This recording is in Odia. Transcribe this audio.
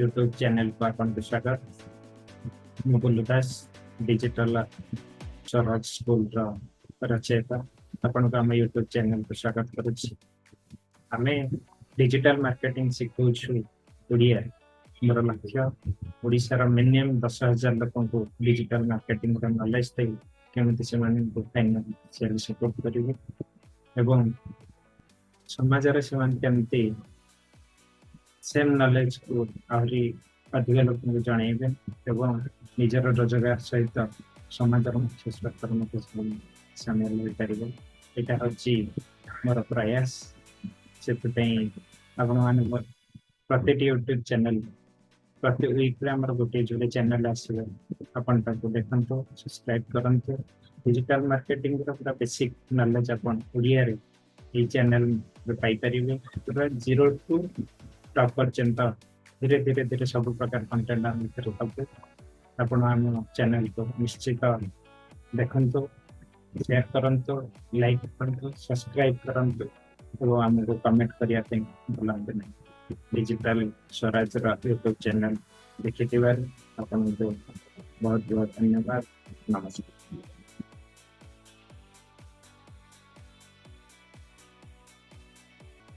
ୟୁଟ୍ୟୁବ ଚ୍ୟାନେଲକୁ ଆପଣଙ୍କୁ ସ୍ୱାଗତ। ମୁଁ ବୁଲୁ ଦାସ, ଡିଜିଟାଲ ସ୍ୱରାଜ ସ୍କୁଲର ରଚୟିତା, ଆପଣଙ୍କୁ ଆମ ୟୁଟ୍ୟୁବ ଚ୍ୟାନେଲକୁ ସ୍ୱାଗତ କରୁଛି। ଆମେ ଡିଜିଟାଲ ମାର୍କେଟିଂ ଶିଖଉଛୁ ଓଡ଼ିଆରେ। ମୋର ଲକ୍ଷ୍ୟ ଓଡ଼ିଶାର ମିନିମମ୍ 10,000 ଲୋକଙ୍କୁ ଡିଜିଟାଲ ମାର୍କେଟିଂର ନଲେଜ ଦେଇ କେମିତି ସେମାନଙ୍କୁ ଫାଇନାନ୍ସିଆଲି ସପୋର୍ଟ କରିବେ ଏବଂ ସମାଜରେ ସେମାନେ କେମିତି ସେମ୍ ନଲେଜକୁ ଆହୁରି ଅଧିକ ଲୋକଙ୍କୁ ଜଣେଇବେ ଏବଂ ନିଜର ରୋଜଗାର ସହିତ ସମାଜର ମୁଖ୍ୟ ସ୍ରୋତରେ ମଧ୍ୟ ସେମାନେ ସାମିଲ ହୋଇପାରିବେ। ଏଇଟା ହେଉଛି ମୋର ପ୍ରୟାସ। ସେଥିପାଇଁ ଆପଣମାନେ ପ୍ରତିଟି ୟୁଟ୍ୟୁବ ଚ୍ୟାନେଲ, ପ୍ରତି ୱିକରେ ଆମର ଗୋଟିଏ ଯୋଡ଼େ ଚ୍ୟାନେଲ ଆସିବ, ଆପଣ ତାକୁ ଦେଖନ୍ତୁ, ସବସ୍କ୍ରାଇବ କରନ୍ତୁ। ଡିଜିଟାଲ ମାର୍କେଟିଂର ପୁରା ବେସିକ ନଲେଜ ଆପଣ ଓଡ଼ିଆରେ ଏଇ ଚ୍ୟାନେଲରେ ପାଇପାରିବେ। ପୁରା ଜିରୋ ଟୁ ଟପ୍ ପର୍ଯ୍ୟନ୍ତ ଧୀରେ ଧୀରେ ଧୀରେ ସବୁ ପ୍ରକାର କଣ୍ଟେଣ୍ଟ ଆମ ଭିତରେ ସବୁ। ଆପଣ ଆମ ଚ୍ୟାନେଲକୁ ନିଶ୍ଚିତ ଦେଖନ୍ତୁ, ସେୟାର କରନ୍ତୁ, ଲାଇକ୍ କରନ୍ତୁ, ସବସ୍କ୍ରାଇବ କରନ୍ତୁ ଏବଂ ଆମକୁ କମେଣ୍ଟ କରିବା ପାଇଁ ଭୁଲନ୍ତୁ ନାହିଁ। ଡିଜିଟାଲ ସ୍ୱରାଜର ୟୁଟ୍ୟୁବ ଚ୍ୟାନେଲ ଦେଖିଥିବାରୁ ଆପଣଙ୍କୁ ବହୁତ ବହୁତ ଧନ୍ୟବାଦ। ନମସ୍କାର।